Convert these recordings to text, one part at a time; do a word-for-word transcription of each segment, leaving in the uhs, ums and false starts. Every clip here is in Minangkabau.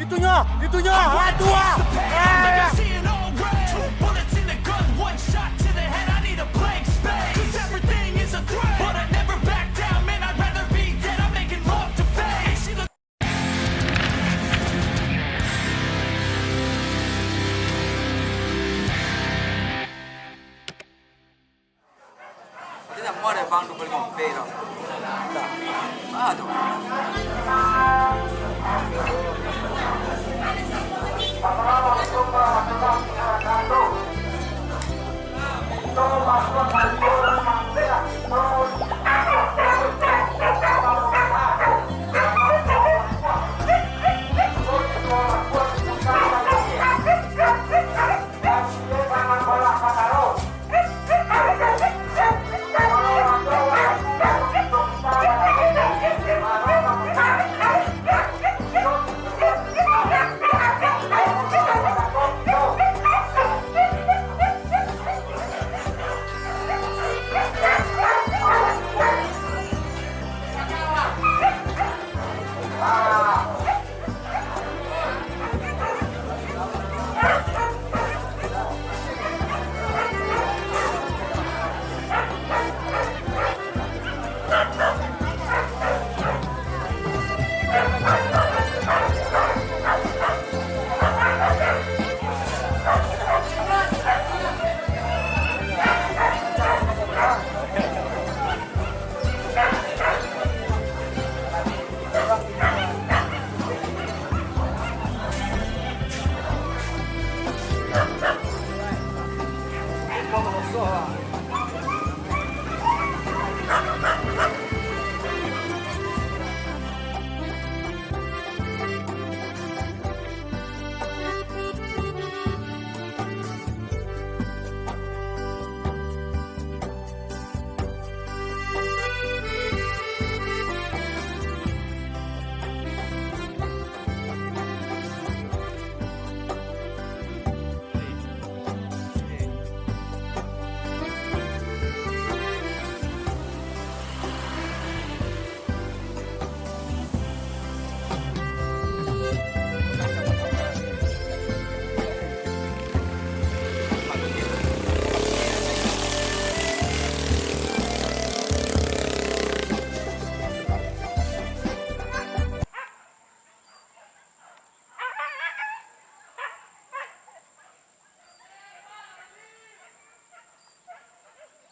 Itunya, itunya, ah, dua. Ah. Ati namo dek bang tu paling ngompe tu. Ah, tu.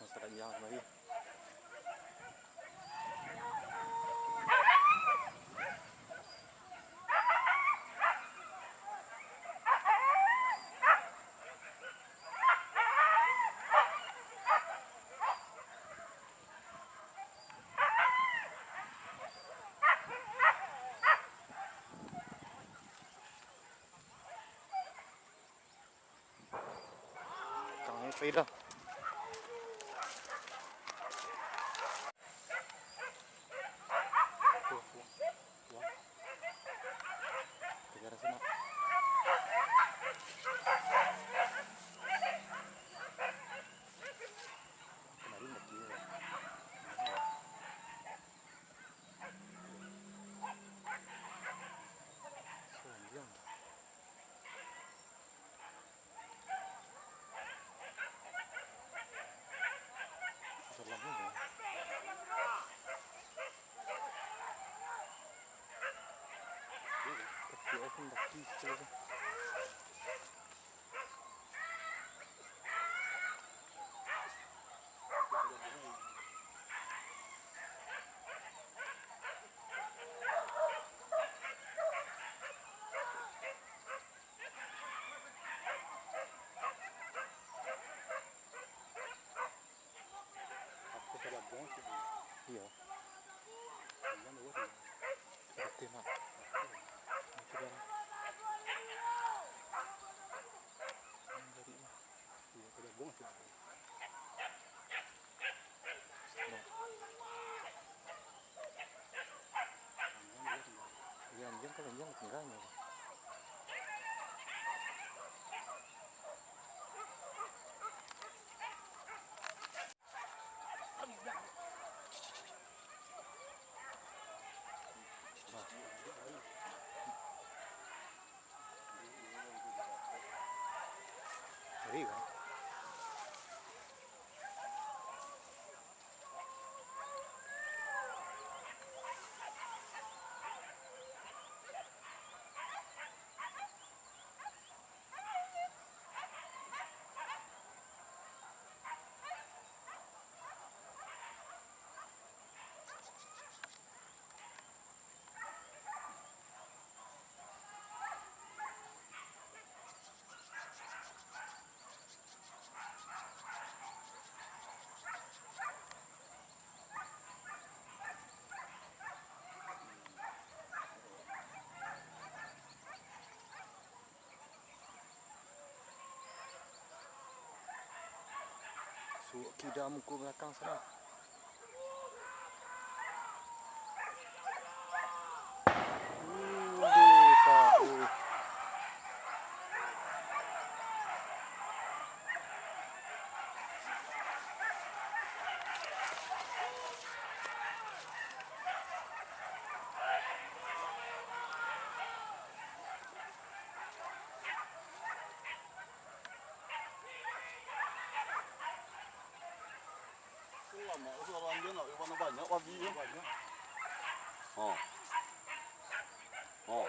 Masyarakat yang kemari. Kang, ini sepeda. Kemari mati. Iyo. Berarti, Mak. Iya, anjing kalau anjing tinggalnya. Suok kida muko balakang sana. Ulih, Pak. Uh. Oh. Oh.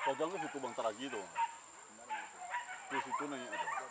Pagang ka situ, Bang, taragi tu. Di situ naiak tu.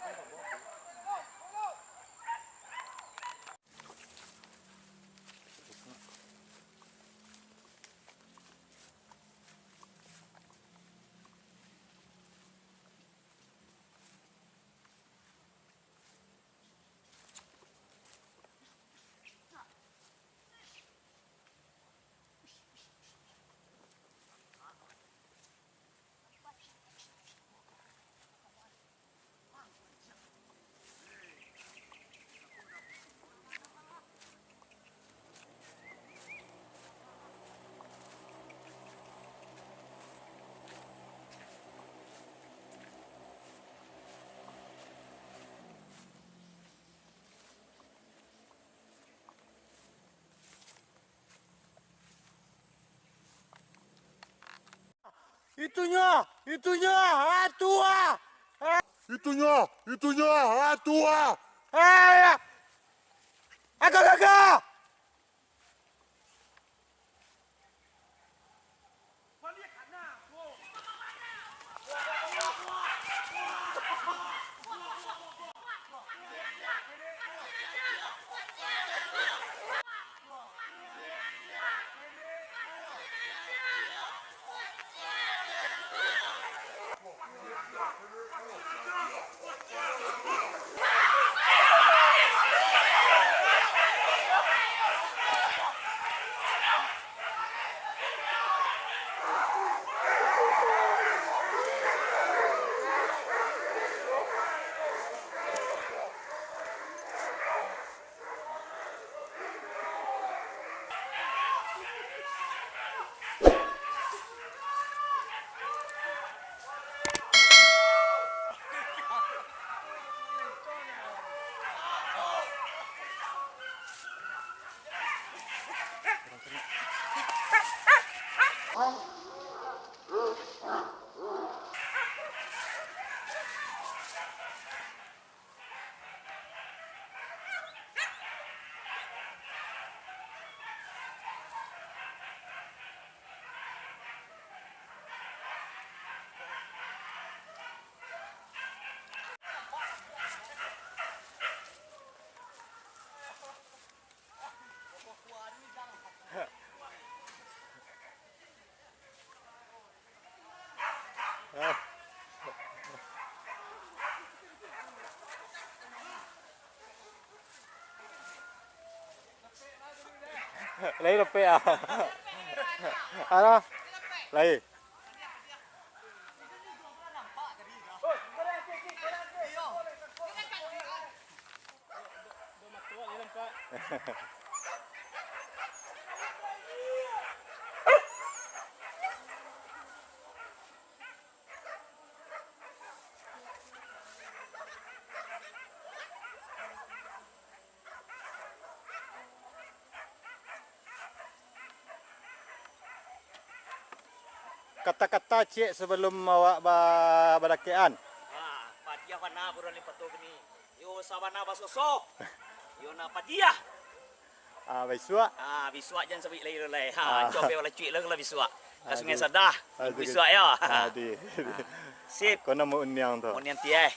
Itunyo, itunyo, ah, tu ah. Ah. Itunyo, itunyo, ah, tu ah. Ah, ya. Agak, agak. Lai lapeh ah. Ano? Lai. Kata-kata ciek sabalum awak ba-, badakekan. Ah, padiah bana buruan lipat tu kini. Yo sabana basosok. Yo na padiah. Ah, baisuak. Ah, bisuak jan sabik lai lo lai. Ha, ah. Cobe balacuik lah kalau bisuak. Ka Sungai Sadah. Minggu bisuak yo. Adi. Sip. Kono mau uniang tu. Uniang tieh.